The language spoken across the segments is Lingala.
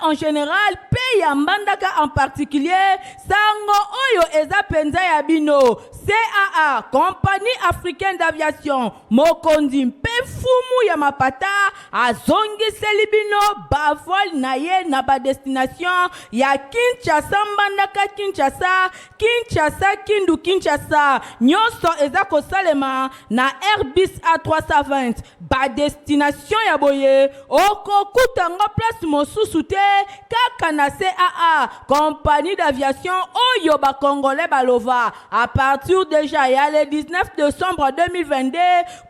en général mpe ya Mbandaka en particulier, sango oyo eza mpenza ya bino. CAA, Compagnie Africaine d'Aviation, mokonzi mpe mfumu ya mapata, azongiseli bino bavol na ye na badestination ya Kinshasa Mbandaka Kinshasa, Kinshasa Kindu Kinshasa. Nyonso eza kosalema na Airbus A320. Badestination ya boye okokuta yango place mosusu te, kaka na CAA, Compagnie d'aviation oyo bacongolais balova. À partir déjà ya le 19 décembre 2022,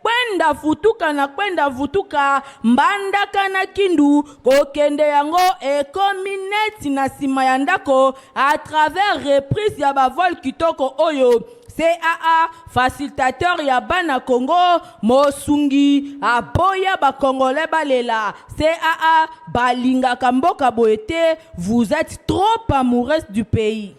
kwenda vutuka na kwenda vutuka Mbandaka na Kindu, kokende yango ekomi neti na nsima ya ndako à travers reprise ya bavol kitoko oyo. CAA, facilitateur ya bana Congo, mosungi aboya bacongolais balela. CAA balingaka mboka boye te, vous êtes trop amoureuse du pays.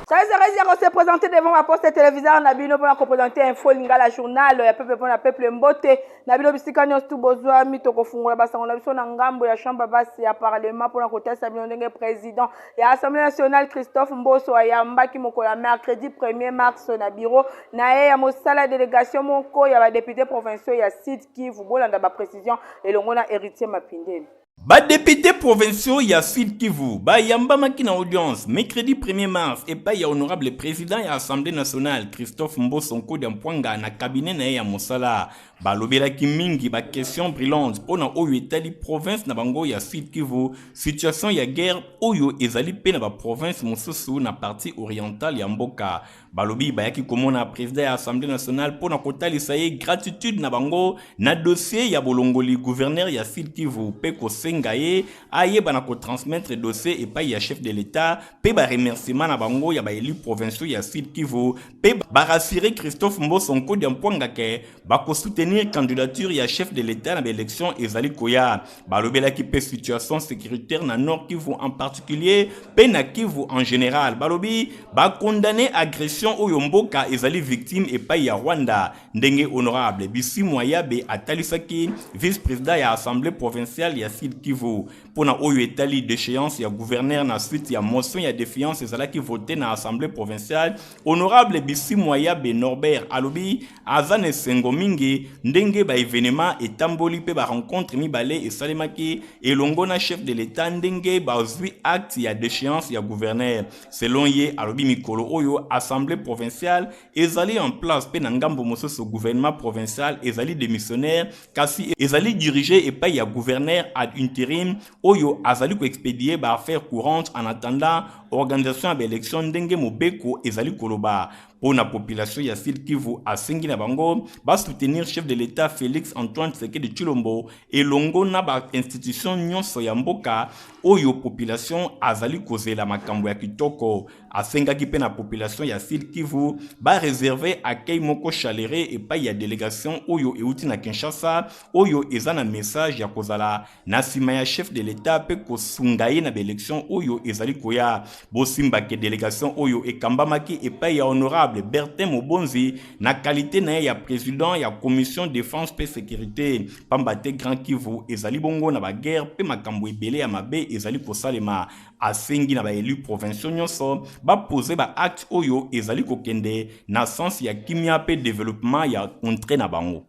Très heureuse ya se présenter devant ma poste téléviseur na bino mpona koprésente Info Lingala, journal ya peuple mpona peuple. Mbote na bino bisika nyonso tu bozwami. Tokofungola basango na biso na ngambo ya chambre basse ya parlement mpona kotalisa bino ndenge président ya Assemblée nationale Christophe Mboso ayambaki mokolo ya mercredi 1er mars na bureau na ye ya mosala délégation moko ya badéputé provinciaux ya Sud Kivu. Bolanda baprécision elongo na Héritier Mapindeli. Badéputé provinciaux ya Sud Kivu bayambamaki na audience mercredi 1er mars epai ya honorable président ya Assemblée nationale Christophe Mboso Nkodia Mpwanga na cabinet na ye ya mosala. Balobelaki mingi baquestion brûlante mpo na oyo etali province na bango ya Sud Kivu, situation ya guerre oyo ezali mpe na baprovince mosusu na partie orientale ya mboka. Balobi bayaki komona président ya Assemblée nationale mpo na kotalisa ye gratitude na bango na dossier ya bolongoli gouverneur ya Sud Kivu, mpe kosenga ye ayeba na kotransmettre dossier epai ya chef de l'État, mpe baremerciement na bango ya baélu provinciaux ya Sud Kivu, mpe barassurer Christophe Mboso Nkodia Mpwanga ke bakosoutenir candidature ya chef de l'État na baélection ezali koya. Balobelaki mpe situation sécuritaire na Nord Kivu en particulier mpe na Kivu en général. Balobi bakondamner agression oyo mboka ezali victime epai ya Rwanda, ndenge honorable Bisimwa Yabe atalisaki, vice-président ya assemblée provinciale ya Sud Kivu. Mpo na oyo etali déchéance ya gouverneur na suite ya motion ya défiance ezalaki voté na assemblée provinciale, honorable Bisimwa Yabe Norbert alobi aza na esengo mingi ndenge baévénement etamboli mpe barencontre mibale esalemaki elongo na chef de l'État, ndenge bazwi acte ya déchéance ya gouverneur. Selon ye, alobi mikolo oyo assemblée provinciale ezali en place, mpe na ngambo mosusu gouvernement provincial ezali démissionnaire, kasi ezali dirigé epai ya gouverneur ad intérim oyo azali koexpédier baaffaire courante en attendant organisation ya baélection ndenge mobeko ezali koloba. Mpo na population ya Sud Kivu, asengi na bango basoutenir chef de l'État Félix Antoine Tshisekedi Tshilombo elongo na bainstitution nyonso ya mboka oyo population azali kozela makambo ya kitoko. Asengaki mpe na population ya Sud Kivu baréserver accueil moko chaleureux epai ya délégation oyo euti na Kinshasa, oyo eza na message ya kozala na nsima ya chef de l'État mpe kosunga ye na baélection oyo ezali koya. Bosimbake délégation oyo ekambamaki epai ya honorable Bertin Mobonzi na qualité na ye ya président ya commission défense mpe sécurité, pamba te Grand Kivu ezali bongo na baguerre mpe makambo ebele ya mabe ezali kosalema. Asengi na baélu provinciaux nyonso bapose baacte oyo ezali kokende na sens ya kimia mpe développement ya contrée na bango.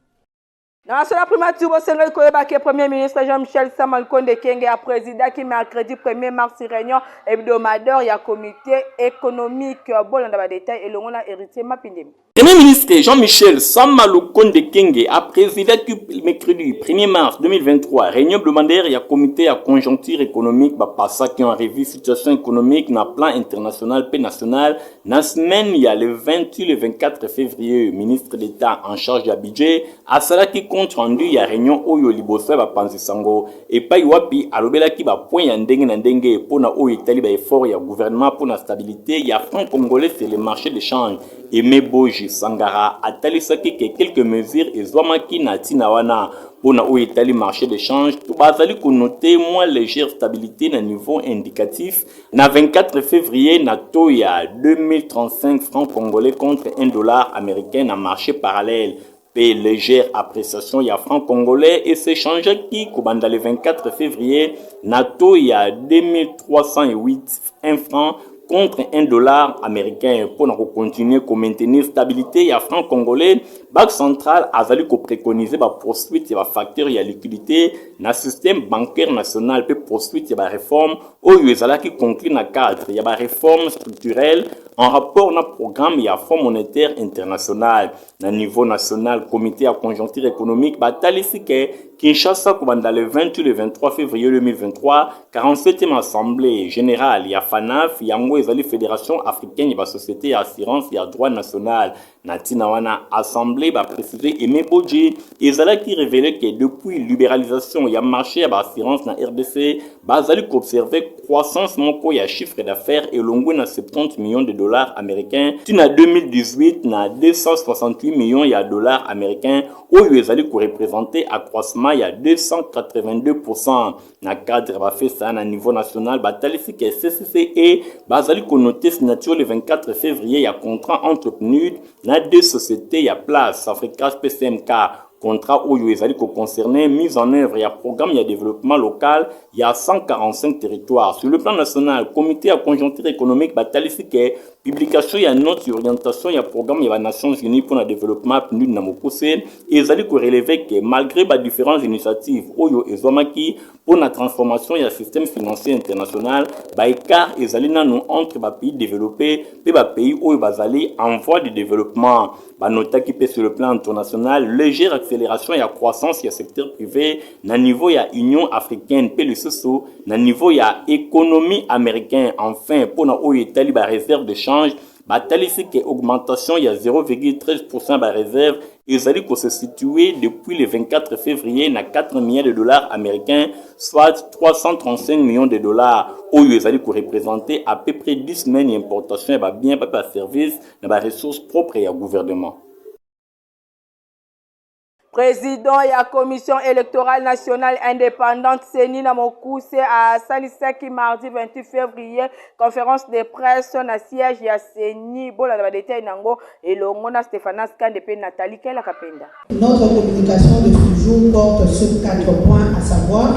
Na masolo primature, bosengeli koyeba ke premier ministre Jean-Michel Sama Lukonde Kenge aprésidaki mercredi 1er mars réunion hebdomadaire ya comité économique. Bolanda badetail elongo na Héritier Mapindemi. Premier ministre Jean-Michel Sama Lukonde Kenge a présidé mercredi 1er mars 2023 réunion hebdomadaire ya comité ya conjoncture économique. Bapasaki en revue situation économique na plan international pe national na semaine ya le 28 le 24 février. Ministre d'État en charge ya budget asalaki compte rendu ya réunion oyo liboso ya bapanzi sango, epai wapi alobelaki bapoint ya ndenge na ndenge mpona oyo etali baeffort ya gouvernement mpona stabilité ya franc congolais sur le marché de change. Aimé Boji Sangara atalisaki ke quelques mesures ezwamaki na ntina wana. Mpona oyo etali marché de change, bazali konoter mwa légère stabilité na niveau indicatif na 24 février na taux ya 2035 francs congolais contre 1 dollar américain na marché parallèle. Mpe légère appréciation ya franc congolais esechangeaki kobanda le 24 février na taux ya 2308 1 franc contre 1 dollar américain. Mpo na kocontinue komaintenir stabilité ya franc congolais, Banque centrale azali kopréconiser bapoursuite ya bafacteur ya liquidité na système bancaire national mpe poursuite ya baréforme oyo ezalaki conclu na cadre ya baréforme structurelle en rapport na programme ya Fonds monétaire international. Na niveau national, comité ya conjoncture économique batalisi ke Kinshasa, kobanda le 28 le 23 février 2023, 47e assemblée générale ya FANAF, yango ezali Fédération africaine ya basociété ya assurance ya droit national. Na ntina wana assemblée, baprécise Aimé Boji ezalaki révélé ke depuis libéralisation ya marché ya baassurance na RDC, bazali koobserve croissance moko ya chiffre d'affaires elongwe na 70 millions de dollars américains ntina 2018 na 268 millions ya dollars américains, oyo ezali koreprésente accroissement ya 282. Na cadre ya bafesa na niveau national, batalisi ke CCCE bazali konote signature le 24 février ya contrat entre PNUD na deux sociétés ya place Africa PCMK, contrat oyo ezali koconcerne mise en œuvre ya programme ya développement local ya 145 territoires. Sur le plan national, comité ya conjoncture économique batalisi ke publication ya note orientation ya programme ya banations unies mpona développement, PNUD na mokuse, ezali korelever ke malgré badifférentes initiatives oyo ezwamaki mpona transformation ya système financier international, baécart ezali nanu entre bapays développé mpe bapays oyo bazali en voie de développement. Banotaki mpe sur le plan international légère accélération ya croissance ya secteur privé na niveau ya Union africaine mpe lisusu na niveau ya économie américain. Enfin, mpona oyo etali baréserve de change, batalisi ke augmentation ya 0,13 % baréserve ezali kose situer depuis le 24 février na 4 milliards de dollars américains, soit 335 millions de dollars, oyo ezali koreprésente à peu près 10 semaines ya importation ya babiens mpe baservice na baressources propres ya gouvernement. Président ya Commission électorale nationale indépendante, CENI na mokuse, asalisaki mardi 28 février conférence de presse na siège ya CENI. Bolanda badetail nango elongo na Stéphanas Kande mpe Nathalie Kelaka Penda. Notre communication de ce jour porte sur quatre points, à savoir: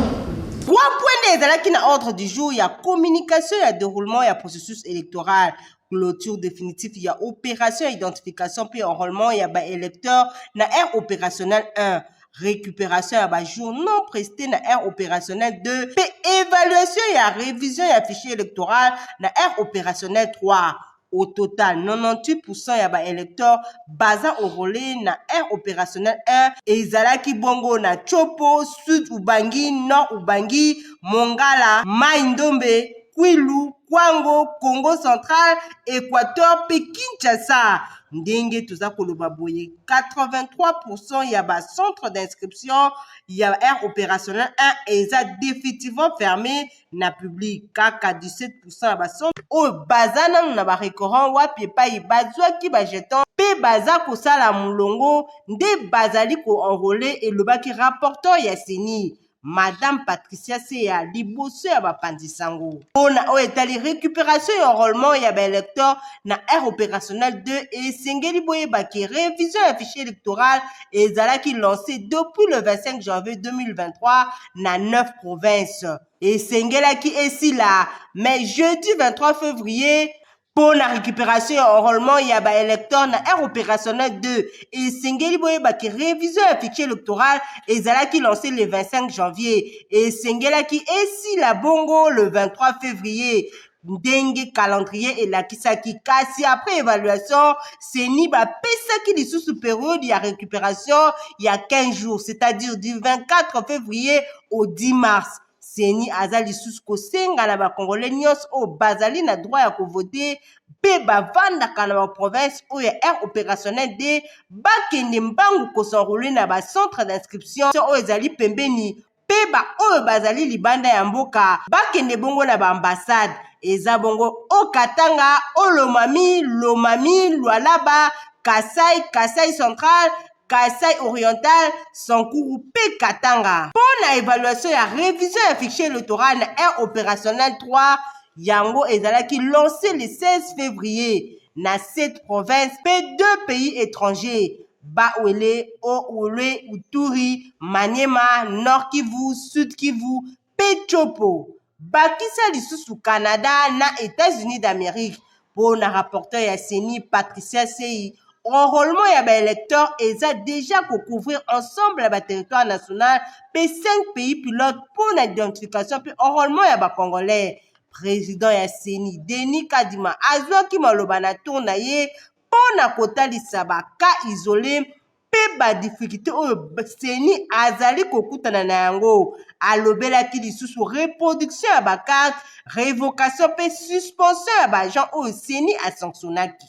Trois points nde ezalaki na ordre du jour ya communication ya déroulement ya processus électoral: clôture définitive ya opération ya identification mpe enrôlement ya baélecteur na aire opérationnelle 1, récupération ya bajour non presté na aire opérationnelle 2 mpe évaluation ya révision ya fichier électoral na aire opérationnelle 3. Au total, 98% ya baélecteur baza enrôlé na aire opérationnelle 1. Ezalaki bongo na Tshopo, Sud Ubangi, Nord Ubangi, Mongala, Mai Ndombe, Kwilu, Kwango, Congo Central, Équateur mpe Kinshasa. Ndenge toza koloba boye, 83% ya bacentre d'inscription ya aire opérationnelle 1 eza définitivement fermé na public. Kaka 17% ya bacentre oyo baza nanu na barecourant, wapi epai bazwaki bajeton mpe baza kosala molongo, nde bazali koenrôler, elobaki rapporteur ya CENI, Madame Patricia Seya, liboso ya bapanzi sango. Mpona oyo etali récupération ya enrôlement ya baélecteur na aire opérationnelle 2, esengeli boyebaki révision ya fichier électoral ezalaki lancé depuis le 25 janvier 2023 na 9 provinces. Esengelaki esila mais jeudi 23 février. Mpo na récupération ya enrôlement ya baélecteur na aire opérationnelle 2, esengeli boyebaki révision ya fichier électoral ezalaki lancé le 25 janvier, esengelaki esila bongo le 23 février ndenge calendrier elakisaki. Kasi après évaluation, CENI bapesaki lisusu période ya récupération ya 15 jours, c'est-à-dire du 24 février au 10 mars. CENI aza lisusu kosenga na bakongolais nyonso oyo bazali na droit ya kovote mpe bavandaka na baprovince oyo ya aire opérationnelle deux bakende mbangu kos'enrôler na bacentre d'inscription oyo ezali pembeni, mpe baoyo bazali libanda ya mboka bakende bongo na baambassade. Eza bongo Haut-Katanga, Haut-Lomami, Lomami, Lualaba, Kasai, Kasai Central, Kasai Oriental, Sankuru mpe Katanga. Mpo na évaluation ya révision ya fichier électoral na aire opérationnelle 3, yango ezalaki lancé le 16 février na 7 provinces mpe 2 pays étrangers. Bas-Uele, Haut-Uele, Ituri, Maniema, Nord-Kivu, Sud-Kivu mpe Tshopo. Bakisa lisusu Canada na Etats-Unis d'Amerique. Mpo na rapporteur ya ceni Patricia Seyi, enrôlement ya ba electeurs eza dejà ko couvrir ensemble ya ba territoires national mpe 5 pays pilotes mpo na identification mpe enrôlement ya ba Congolais. President ya ceni Denis Kadima azwaki maloba na tour na ye mpo na kotalisa ba cas isoles mpe ba difficultes oyo ceni azali kokutana na yango. Alobelaki lisusu reproduction ya ba cartes, revocation mpe suspension ya ba agents oyo ceni a sanctionnaki.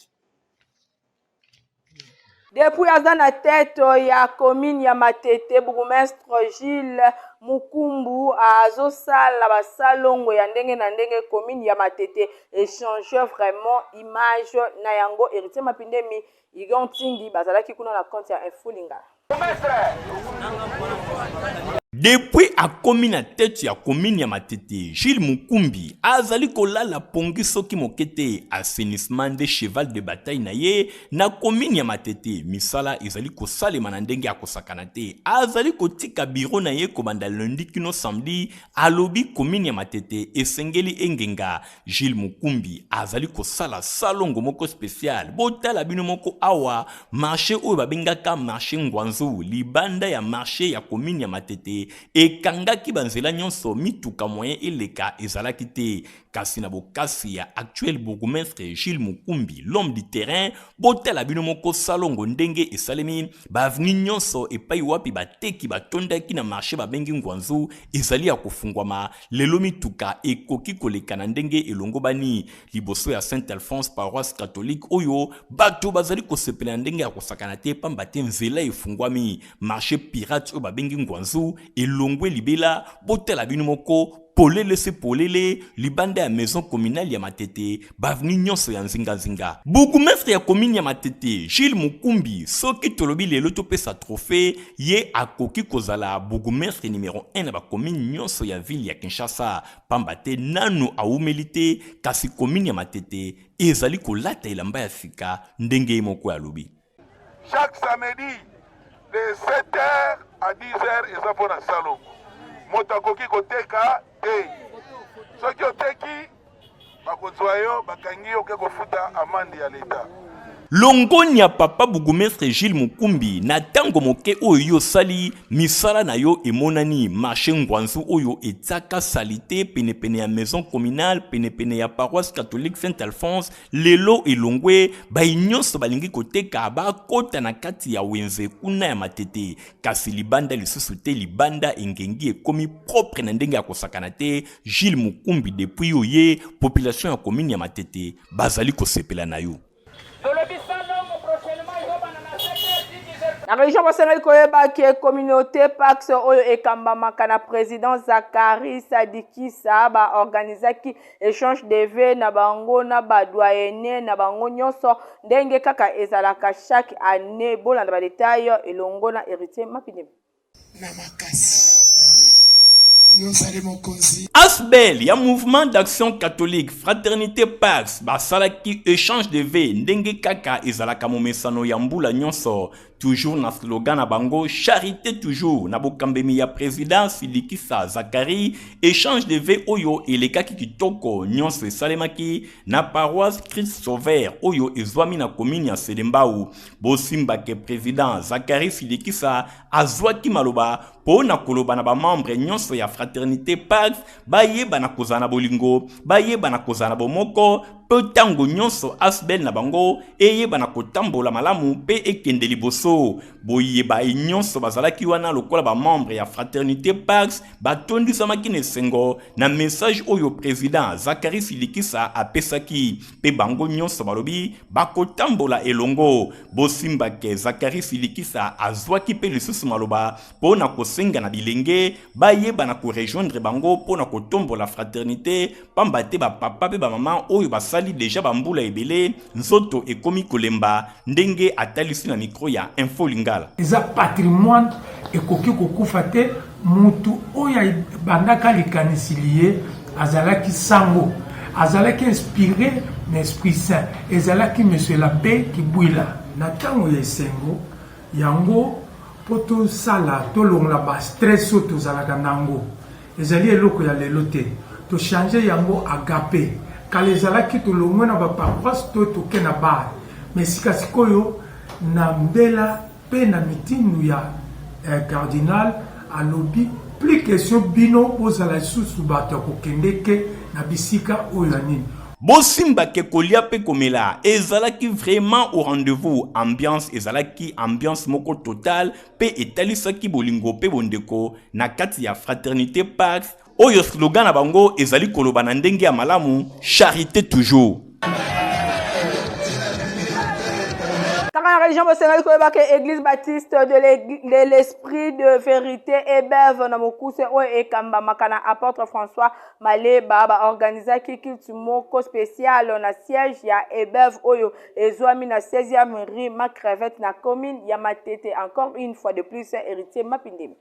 Depuis aza na tete ya commune ya Matete, bourgmestre Gilles Mukumbu azosala basalongo ya ndenge na ndenge. Commune ya Matete echange vraiment image na yango. Héritier Mapindemi, Igon Ntingi bazalaki kuna na compte ya Info Lingala. Depuis akomi na tete ya commune ya Matete, Gilles Mukumbi azali kolala pongi soki moke te. Assainissement nde cheval de bataille na ye na commune ya Matete. Misala ezali kosalema na ndenge ya kosakana te. Azali kotika bureau na ye kobanda lundi kino samedi. Alobi commune ya Matete esengeli engenga. Gilles Mukumbi azali kosala salongo moko special. Botala bino moko awa marché oyo babengaka marché Ngwanzu, libanda ya marché ya commune ya Matete, ekangaki banzela nyonso, mituka moyen eleka ezalaki te. Kasi na bokasi ya actuel bourgmestre Gilles Mukumbi, l'homme du terrain, botala bino moko salongo ndenge esalemi, ba avenue nyonso epai wapi bateki batondaki na marché babengi Ngwanzu ezali ya kofungwama. Lelo mituka ekoki koleka na ndenge elongobani liboso ya Saint Alphonse paroisse catholique oyo bato bazali kosepela na ndenge ya kosakana te, pamba te nzela efungwami. Marché pirate oyo babengi Ngwanzu elongwe libela. Botala bino moko polele se polele libanda ya maison communale ya Matete, ba avenue nyonso ya nzinganzinga. Bourgmestre ya commune ya Matete Gilles Mukumbi, soki tolobi lelo topesa trophee, ye akoki kozala bourgmestre numero 1 na ba commune nyonso ya ville ya Kinshasa, pamba te nanu awumeli te, kasi commune ya Matete ezali kolata elamba ya sika ndenge ye moko alobi. Chaque samedi de 7h à 10h eza mpo na salongo. Moto akoki koteka te. Soki oteki bakozwa yo, bakangi yo, oke kofuta amande ya leta. Longonya papa bourgmestre Gilles Mukumbi, na tango moke oyo yo osali misala na yo emonani. Marché Ngwanzu oyo etiaka salite penepene ya maison communale, penepene ya paroisse catholique Saint Alphonse, lelo elongwe. Bayi nyonso balingi koteka bakota na kati ya wenze kuna ya Matete, kasi libanda lisusu te. Libanda engengi, ekomi propre na ndenge ya kosakana te. Gilles Mukumbi, depuis yo ye population ya commune ya Matete bazali kosepela na yo. Na région bosengeli koyeba ke communauté Pax oyo ekambamaka na président Zakari Sadikisa baorganizaki échange de vœux na bango na ba doyenne na bango nyonso ndenge kaka ezalaka chaque année. Bolanda ba détail elongo na Héritier Mapindemi. Na makasi. Yo ozali mokonzi. Asbel ya Mouvement d'action catholique Fraternité Pax basalaki échange de vœux ndenge kaka ezalaka momesano ya mbula nyonso, toujours na slogan na bango charité toujours, na bokambemi ya président Silikisa Zakari. Échange de vœux oyo elekaki kitoko, nyonso esalemaki na paroisse Christ Sauveur oyo ezwami na commune ya Selembao. Bosimbake président Zakari Silikisa azwaki maloba mpo na koloba na bamembre nyonso ya Fraternité Pax bayeba na kozala na bolingo, bayeba na kozala na bomoko, mpe ntango nyonso asbel na bango eyeba na kotambola malamu mpe ekende liboso. Boye baye nyonso bazalaki wana lokola bamembre ya Fraternité Pax batondisamaki na esengo na message oyo président Zakari Silikisa apesaki, mpe bango nyonso balobi bakotambola elongo. Bosimbake Zakari Silikisa azwaki mpe lisusu maloba mpo na kosenga na bilenge bayeba na korejoindre bango mpo na kotombola fraternité, pamba te bapapa mpe bamama oyo basali deja bambula ebele, nzoto ekomi kolemba, ndenge atalisi na micro ya Info Lingala. Eza patrimoine ekoki kokufa te. Mutu oyo abandaka likanisi liye azalaki sango, azalaki inspiré na Esprit Saint, ezalaki monsieur l'abbé Kibwila. Na ntango ya esengo. Yango mpo tosala tolongola ba stress oyo tozalaka nango. Ezali eloko ya lelo te. To changer yango agape. Kala ezalaki tolongwe na ba paroisse to toke na bar. Mais sika sikoyo na mbela pe na mitindo ya eh, cardinal alobi plus question bino bozala lisusu bato ya kokendeke na bisika oyo ya nini. Bosimba ke kolia pe komela ezalaki vraiment au rendez-vous, ambiance ezalaki ambiance moko totale pe etalisaki bolingo pe bondeko na kati ya Fraternite Pax oyo slogan na bango ezali koloba na ndenge ya malamu charite toujours. Kaka na religion bosengeli koyeba ke Eglise Baptiste de l'Esprit de Verite EBEV na mokuse oyo ekambamaka na Apotre François Maleba baorganizaki culte moko special na siège ya EBEV oyo ezwami na 16e rue Macrevette na commune ya Matete. Encore une fois de plus, Héritier Mapindemi.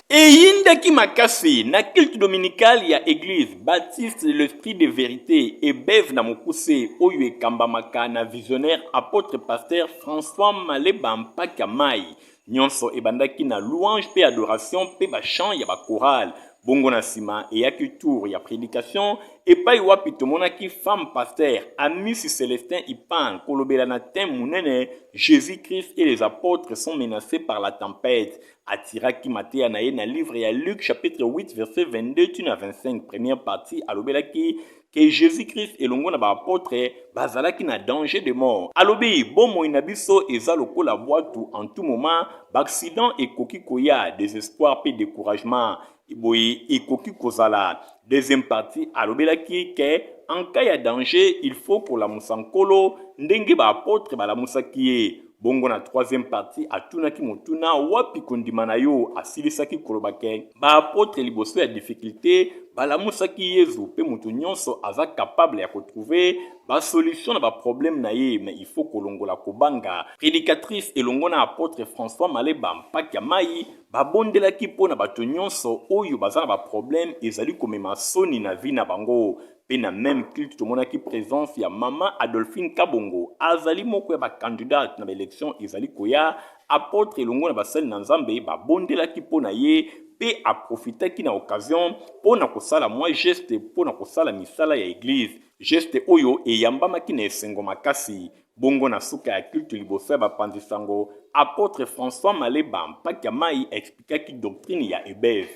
Eyindaki makasi na culte dominical ya Eglise Baptiste de l'Esprit de Verite, EBEV na mokuse, oyo ekambamaka na visionnaire Apotre Pasteur François Maleba Mpaka Mayi. Nyonso ebandaki na louange mpe adoration mpe ba chants ya ba chorales. Bongo na sima eyaki tour ya predication epai wapi tomonaki femme pasteur Amisi Celestin Ipan kolobela na thème monene Jesus-Christ et les apôtres sont menacés par la tempête. Atiraki mateya na ye na livre ya Luc chapitre 8 verset 22 ti na 25 première partie alobelaki que Jesus-Christ elongo na ba apotres bazalaki na danger de mort. Alobi bomoi na biso eza lokola bwatu en tout moment ba accident ekoki koya, desespoir pe decouragement boye ekoki kozala. Deuxième partie alobelaki que en cas ya danger il faut kolamusa Nkolo ndenge ba apotres balamusaki ye. Bongo na troisième partie atunaki motuna wapi kondima na yo? Asilisaki koloba ke ba apotres liboso ya difficulte balamusaki Yezu pe moto nyonso aza capable ya ko trouver ba solution na ba problème na ye mais il faut kolongola kobanga. Predicatrice elongo na apotre François Maleba Mpaki ya mayi babondelaki po na bato nyonso oyo baza na ba problème ezali komema soni na vie na bango. Pe na meme culte tomonaki presence ya mama Adolphine Kabongo azali moko ya ba candidate na ba election ezali koya. Apotre elongo na basali na Nzambe babondelaki po na ye pe a profitaki na occasion po na kosala mwa geste po na kosala misala ya eglise. Geste oyo eyambamaki na esengo makasi. Bongo na suka ya culte liboso ya bapanzi sango, Apotre François Maleba Mpaki ya mayi a explikaki doctrine ya EBEV.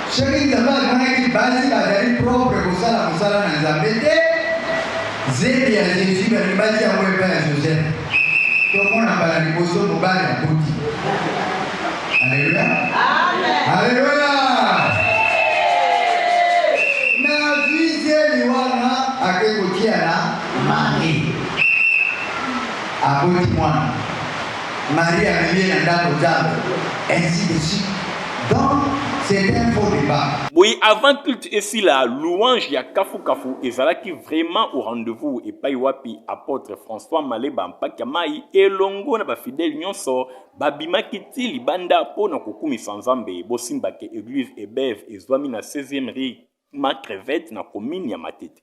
Soki Nzambe amonaki basi bazali propre kosala mosala na Nzambe te, zemi ya Jesus balingi batia yango epai ya Joseph. Tomona mbala liboso mobali aboti. Alleluia. Alleluia. Na zwi zemi wana ake kotia na Marie. Aboti mwana. Marie amemi ye na ndako Nzambe. Ainsi de suite. Donc, c'est un faux debat. Boye avant culte esila, louange ya kafu kafu ezalaki vraiment au rendez-vous epai wapi apotre François Maleba Mpaki ya mayi elongo na ba fidèles nyonso babimaki ti libanda mpo na kokumisa Nzambe. Bosimba ke eglise EBEV ezwami na 16e rue Ma crevette na commune ya Matete.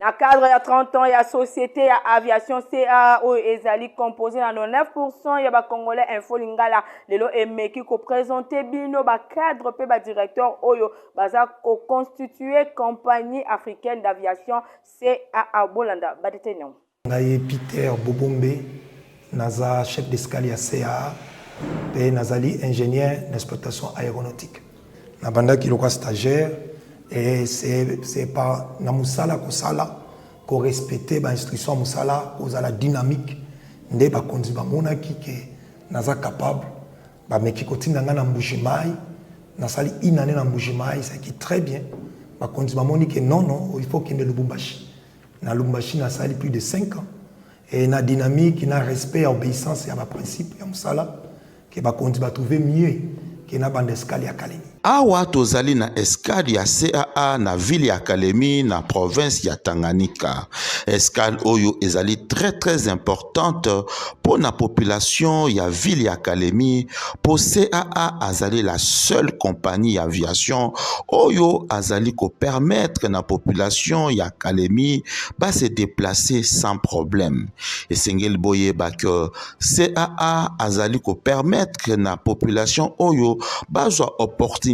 Na cadre ya 30 ans ya société ya aviation CAA oyo ezali composé na 99% ya ba congolais info lingala lelo emeki ko présenter bino ba cadre pe ba directeur oyo baza ko constituer compagnie africaine d'aviation CAA. Bolanda ba détails nango. Ngai Peter Bobombe, naza chef d'escale ya CAA mpe nazali ingénieur na exploitation aéronautique. Nabandaki lokola stagiaire et c'est par na mosala kosala ko respecter ba instructions ya mosala, kozala dynamique nde bakonzi bamonaki ke naza capable, bameki kotinda ngai na Mbuji-Mayi. Nasali une année na Mbuji-Mayi, ezalaki très bien. Bakonzi bamoni ke non non, il faut okende Lubumbashi. Na Lubumbashi nasali plus de 5 ans et na dynamique na respect ya obeissance ya ba principes ya mosala ke bakonzi ba trouver mieux ke na banda escale ya Kalemi. Awa tozali na escale ya CAA na ville ya Kalemi na province ya Tanganyika. Escale oyo ezali très très importante mpo na population ya ville ya Kalemi mpo CAA azali la seule compagnie ya aviation oyo azali ko permettre na population ya Kalemi ba se déplacer sans problème. Esengeli boyeba que CAA azali ko permettre na population oyo bazwa opportunité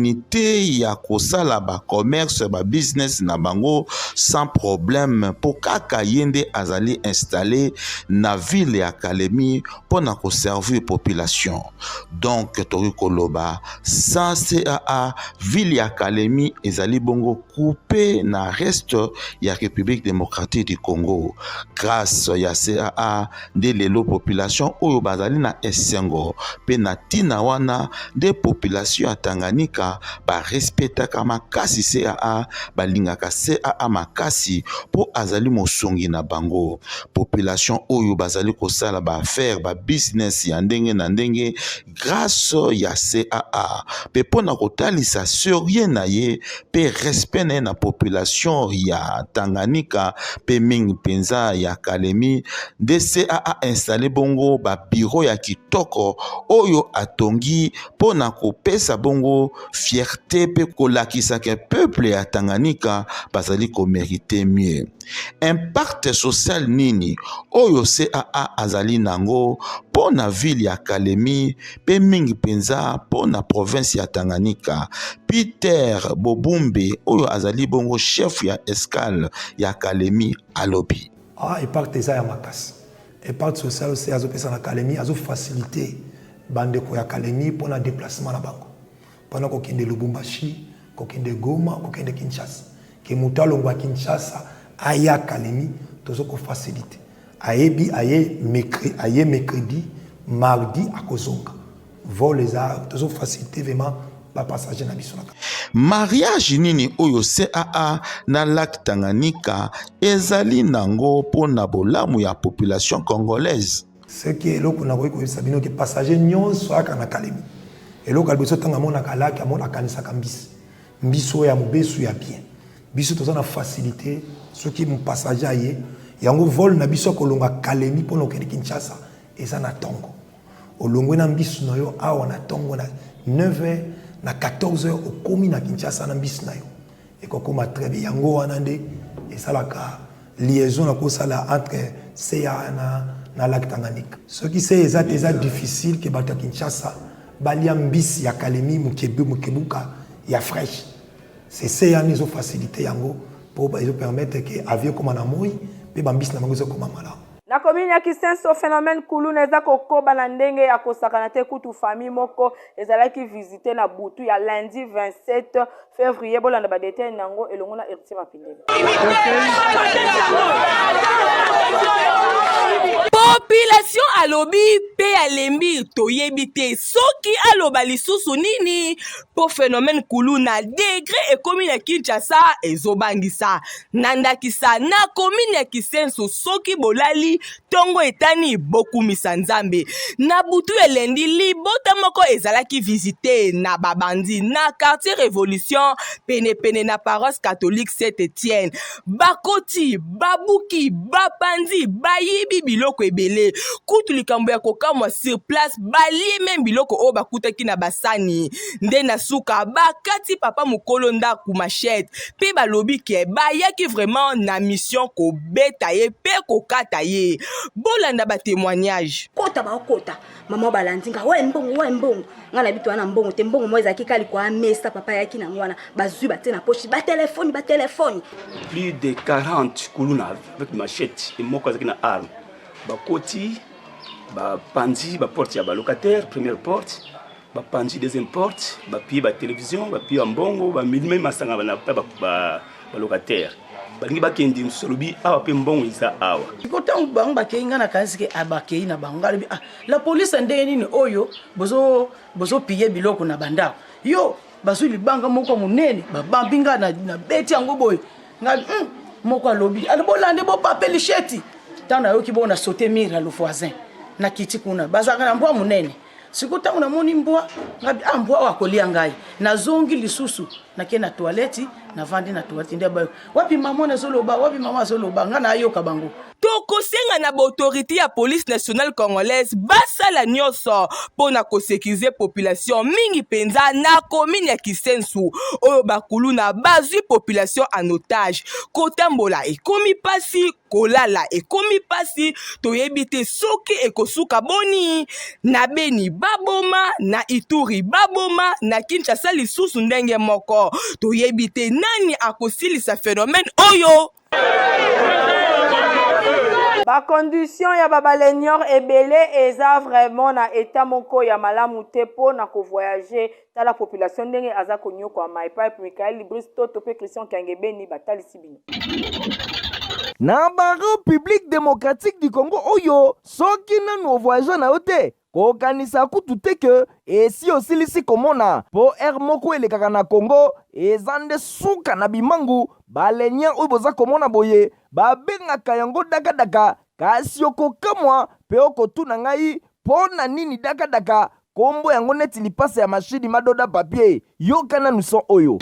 ya kosala ba commerce ba business na bango sans problème mpo kaka ye nde azali installé na ville ya Kalemi mpo na koservir population. Donc tokoki koloba sans CAA ville ya Kalemi ezali bongo coupe na reste ya République démocratique du Congo. Grâce ya CAA nde lelo population oyo bazali na esengo mpe na ntina wana nde population ya Tanganyika barespectaka makasi CAA, balingaka CAA makasi mpo azali mosungi na bango. Population oyo bazali kosala ba affaires, ba business ya ndenge na ndenge grâce ya CAA mpe mpo na kotalisa serieux na ye mpe respect na ye na population ya Tanganyika mpe mingi mpenza ya Kalemi nde CAA installe bongo ba bureau ya kitoko oyo atongi mpo na kopesa bongo fierté mpe kolakisa ke peuple ya Tanganyika bazali komerite mieux. Impact social nini oyo CAA azali nango mpo na ville ya Kalemi mpe mingi mpenza mpo na province ya Tanganyika? Peter Bobumbe oyo azali bongo chef ya escale ya Kalemi alobi. Ah, impact eza ya makasi. Impact social oyo azopesa na Kalemi azo faciliter bandeko ya Kalemi mpo na déplacement na bango mpona kokende Lubumbashi, kokende Goma, kokende Kinshasa. Ke moto alongwa Kinshasa aya Kalemi, tozo ko faciliter. Ayebi aye mercredi, aye mercredi, mardi akozonga. Vol eza tozo faciliter vraiment ba passager na biso na Mariage nini oyo CAA na lac Tanganyika ezali nango mpo na bolamu ya population congolaise? Ce qui eloko nakoki koyebisa bino ke passager nyonso ayaka na Kalemi, eloko ya liboso ntango amonaka lac, amona akanisaka mbisi, mbisi oyo ya mobesu ya bien. Biso toza na facilité soki passager aye, yango vol na biso ya kolonga Kalemi mpo na kokende Kinshasa eza na tongo. Olongwe na mbisu na yo awa na tongo na 9h na 14h okomi na Kinshasa na mbisi na yo ekokoma très bien. Yango wana nde esalaka liaison na kosala entre CA na, na lac Tanganyika. Soki se eza te eza difficile ke bato ya Kinshasa balia mbisi ya Kalemi mokebe mokebuka ya fraîche. C'est CA nde ezo faciliter yango po ezo permettre ke avion ekoma na moi pe ba mbisi na bango ezokoma malamu. Na commune ya Kisenso, phenomène kuluna eza kokoba na ndenge ya kosakana te kutu famille moko ezalaki visite na butu ya lundi 27 février. Bolanda ba details nango elongo na Héritier Mapindele. Population alobi pe alembi toyebi te soki aloba lisusu nini mpo phenomène kuluna degre ekomi na Kinshasa ezobangisa. Na ndakisa na commune ya Kisenso soki bolali tongo etani bokumisa Nzambe. Na butu ya lundi libota moko ezalaki visite na babandi na quartier Revolution penepene na paroisse catholique Saint Etienne. Bakoti, babuki, bapanzi, bayibi biloko ebele. Kutu likambo ya kokamwa sur place balie meme biloko oyo bakutaki na basani. Nde na suka bakati papa mokolo ndako machette mpe balobi ke bayaki vraiment na mission kobeta ye mpe kokata ye. Bolanda ba témoignage. Kota bakota mama balandi nga waye mbongo waye mbongo nga na bitu wana mbongo te mbongo moko ezalaki kaka likolo ya mesa papa ayaki nango wana bazwi batie na poche batelefoni batelefoni plus de 40 kuluna avec machette et moko azalaki na arme bakoti bapanzi baporte ya balocataire première porte bapanzi deuxième porte bapie batelevizio bapie bambongo bamilime masanga na balocataire balingi bakende mosusu alobi awa mpe mbongo eza awa siko ntango bango bakei ngai nakanisi ke ah, bakei na bango ngai alobi ah, la polise ya ndenge nini oyo bozopiye biloko na bandako yo bazwi libanga moko monene babambi ngai nabeti yango boye ngai hmm, moko alobi alo bolande bopape lisheti ntango nayoki bongo na saute mire ya le voisin nakiti kuna bazalaka na mbwa monene. Sikoyo ntango namoni mbwa, ngabi ah, mbwa oyo akolia ngai. Nazongi lisusu, nake na toilette, navandi na toilette nde bayo wapi mama nazoloba, wapi mama azoloba, ngai nayoka bango. Tokosenga na ba autorites ya police nationale congolaise basala nionso mpo na ko securiser population mingi mpenza na commune ya Kisensu oyo ba kuluna bazwi population en otage. Kotambola ekomi pasi, kolala ekomi pasi, toyebi te soki ekosuka boni. Na Beni baboma, na Ituri baboma, na Kinshasa lisusu ndenge moko. Toyebi te nani akosilisa phenomène oyo. Ba conditions ya ba baleinière ebele eza vraiment na etat moko ya malamu te po na ko voyager. Tala population ndenge aza konyokwama epai Michael Brice Toto pe Christian Kiangebeni batalisi bino. Na ba Republique democratique du Congo oyo soki nanu o voyagea na yo te Kokanisa kutu te que esi osilisi komona po heure moko elekaka na Congo eza nde suka na bimangu, ba leniens oyo boza komona boye ba bengaka yango daka daka kasi okokamwa pe okotuna ngai po na nini daka daka kombo yango neti lipasa ya machine madoda papier yoka nanu son oyo.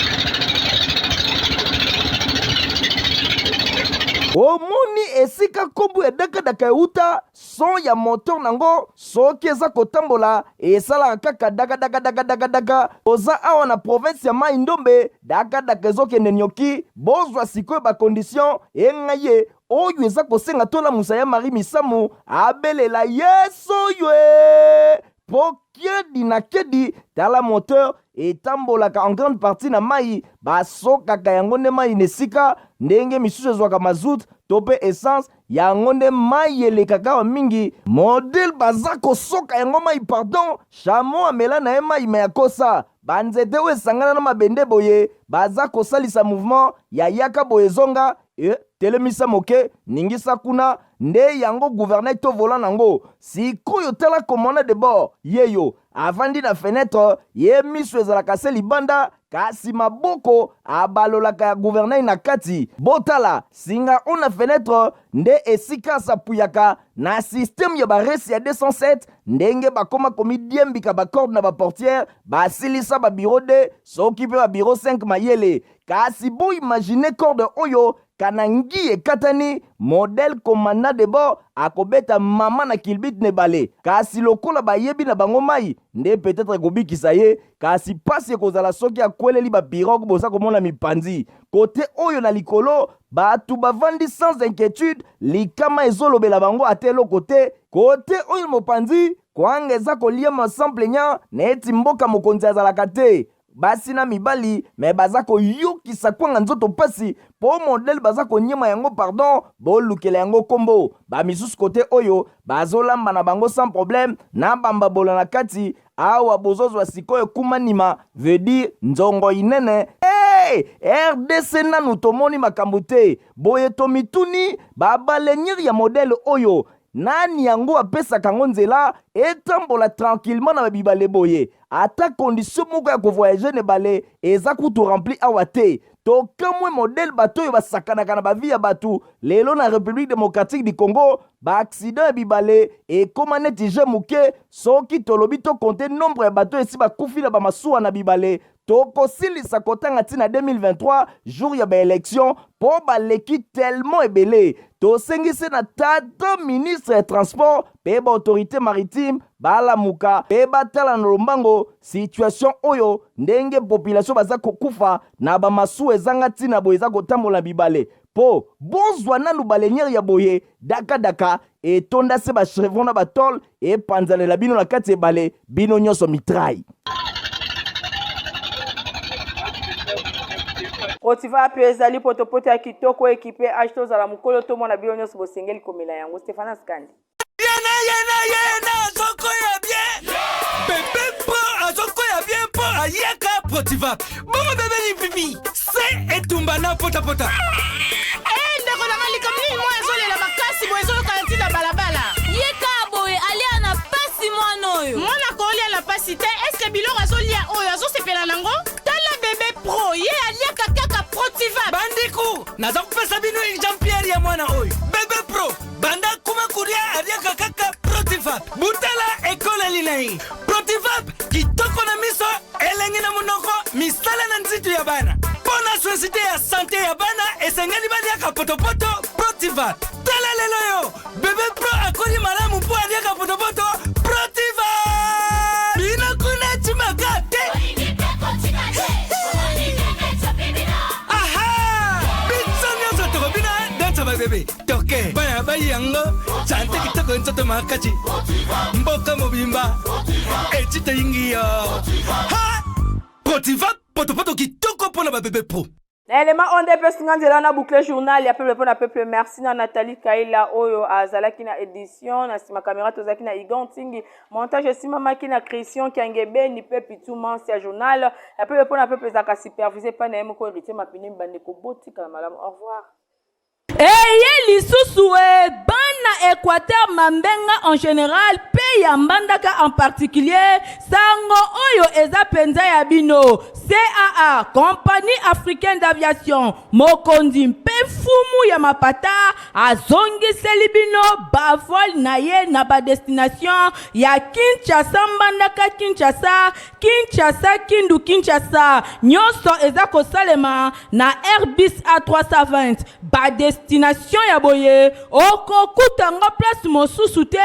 Omoni esika kombo ya daka daka ewuta? Son ya moteur nango soki eza kotambola esalaka kaka daka daka daka daka daka. Toza awa na province ya Mayi Ndombe, daka daka ezokende nioki. Bozwa sikoyo ba conditions enga ye oyo eza kosenga tolamusa ya Marie Misamu abelela yesu oyo ee po kiedi na kiedi tala moteur etambolaka en grande partie na mayi basokaka yango nde mayi na esika ndenge misusu ezwaka mazout to pe essence Yango nde mayi elekaka awa mingi model baza kosoka yango mayi pardon chameau amela naye mayi mais akosa ba nzete oyo esangana na mabende boye baza kosalisa mouvement ya yaka boye zonga eh telemisa moke ningisa kuna nde yango gouvernail to volant nango sikoyo tala commandant de bord yeyo avandi na fenetre ye misu ezalaka se libanda kasi maboko abalolaka ya gouvernail na kati. Botala singa oyo na fenetre nde esika asapuyaka na système ya ba resi ya 207 ndenge bakoma komidiembika ba corde na ba portière basilisa ba bureau 2 soki pe ba bureau 5 mayele kasi bo imaginer corde oyo Kana ngi ekatani, modèle commandant de bord akobeta mama na kilbit na ebale. Kasi lokola bayebi na bango mayi, nde peut-etre ekobikisa ye, kasi pasi ekozala soki akweleli ba pirogues boza komona mipanzi. Cote oyo na likolo, batu bavandi sans inquietude, likama ezolobela bango ata eloko te. Cote oyo mopanzi, kwanga eza koliama sans plaignant neti mboka mokonzi azalaka te. Basi na mibali mais baza koyokisa kwanga nzoto pasi po modèle baza koniema yango pardon bolukela yango kombo ba misusu kote oyo bazolamba na bango sans problème na bambabola na kati awa bozozwa sikoyo kumanima veut dire nzongo inene hey! Rdc nanu tomoni makambo te boye tomituni ba baleinière ya modèle oyo nani yango apesaka yango nzela etambola tranquillement na ba bibale boye Ata condition moko ya ko voyager na ebale eza kutu rempli awa te. Tokamwe modèle bato oyo basakanaka na ba vie ya batu lelo na Republique democratique du Congo, ba accidents ya bibale ekoma neti jeu muke, soki tolobi to compter nombre ya bato oyo esi bakufi na ba masuwa na bibale, tokosilisa kotanga ti na 2023 jour ya ba elections po baleki tellement ebele. Tosengi se na tata ministre ya transport pe ba autorites maritimes balamuka pe batala na lombango situation oyo ndenge population baza kokufa na ba masuwa ezanga tina boye eza kotambola na bibale po bozwa nanu baleinière ya boye daka daka etonda se ba chevron na ba tole epanzanela bino na kati ebale bino nyonso mitraille. Protiva mpe ezali potopoto ya kitoko ekipe age tozala mokolo to mwana bino nyonso bosengeli komela yango. Stephanas Kandi. Yena yena yena azokoya bien bebe mpo azokoya bien mpo ayaka protiva bongo bebe lipipi se etumba na potapota eh, ndeko nanga likambo nini mwa ezolela makasi boye ezoyokana ntina balabala ye kaka boye alia na pasi mwana oyo mwana kolia na pasi te eske biloko azolia oyo azosepela nango tala bebe pro ye aliaka kaka protiva bandeko naza kopesa bino exemplaire ya mwana oyo bebe pro banda kuma kolia aliaka kaka protivap butala ekoleli na ye. potopoto Protiva. Tala lelo yo, bebe pro akoli malamu mpo aliaka potopoto Protiva. Bino kuna timaka te. Aha! Biso nyonso tokobina dansa ba bebe. Toke bana bayi yango sante kitoko nzoto makasi mboka mobimba eti toyingi yo. Ha! Protiva potopoto kitoko mpo na ba bebe pro. Na elema oyo nde epesi nga nzela na boucle journal ya peuple mpo na peuple. Merci na Nathalie Kaila oyo azalaki na edition na nsima kamera, tozalaki na Igon Ntingi, montage esimamaki na Christian Kiangebeni mpe Pitu Mansi. Ya journal ya peuple mpo na peuple ezalaka supervisé epai na ye moko Héritier Mapine. Bandeko, botikala malamu, au revoir. Eye lisusu e bana Equateur Mambenga en général mpe ya Mbandaka en particulier, sango oyo eza mpenza ya bino. CAA, Compagnie Africaine d'Aviation, mokonzi mpe mfumu ya mapata, azongiseli bino bavol na ye na badestination ya Kinshasa Mbandaka, Kinshasa Kinshasa Kindu, Kinshasa. Nyonso eza kosalema na Airbus A320. Badestination ya boye okokuta yango place mosusu te,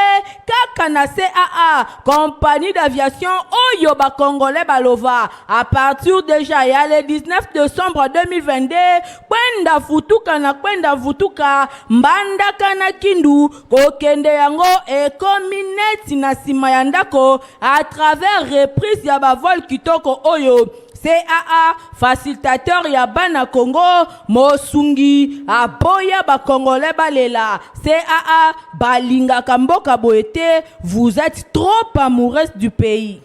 kaka na CAA, compagnie d'aviation oyo bacongolais balova. À partir déjà ya le 19 décembre 2022, kwenda futuka na kwenda vutuka Mbandaka na Kindu, kokende yango ekomi neti na nsima ya ndako à travers reprise ya bavol kitoko oyo. CAA, facilitateur ya bana Congo, mosungi aboya bacongolais balela. CAA balingaka mboka boye te, vous êtes trop amoureuse du pays.